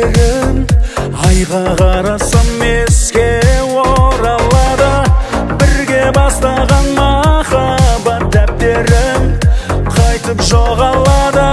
дәптерім, айға қарасам еске оралады. Бірге бастаған махаббат дәптерім қайтып жоғалады.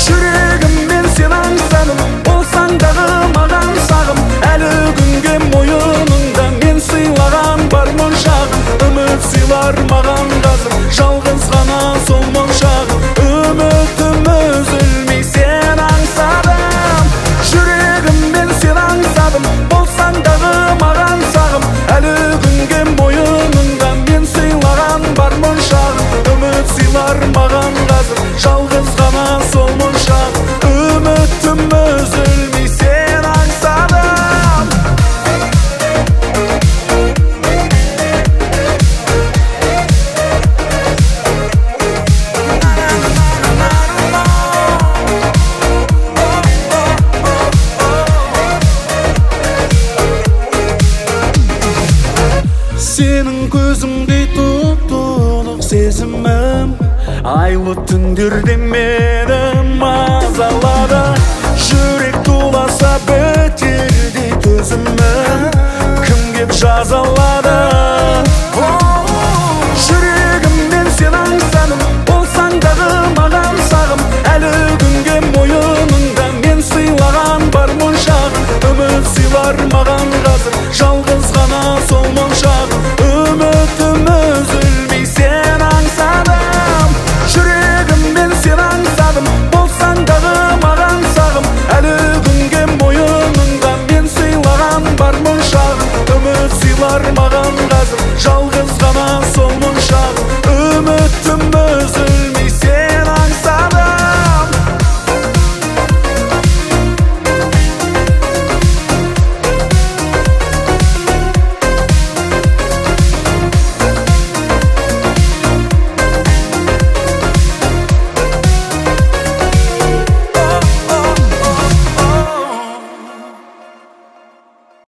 Жүрегіммен сен аңсадым, болсаң дағы маған сағым. Әлі күнге мойыныңда мен сыйлаған бар моншағым. Үміт сыйлар маған қазір жалғыз ғана сол моншағым. Үмітім үзілмей сен аңсадым, жүрегіммен сен аңсадым, болсаң дағы маған сағым. Әлі күнге мойыныңда мен сыйлаған бар моншағым. Үміт сыйлар маған қазір жалғыз ғана сол моншағым. Үмітім үзілмей сен аңсадым. Сенің көзіңдей тұп-тұнық сезімім айлы түндерде мені мазалады. Жүрек туласа бітердей төзімім, кім кеп жазалады? Жүрегіммен сен аңсадым, болсаң дағы маған сағым. Әлі күнге мойыныңда мен сыйлаған бар моншағым. Үміт сыйлар маған қазір жалғыз ғана сол моншағым.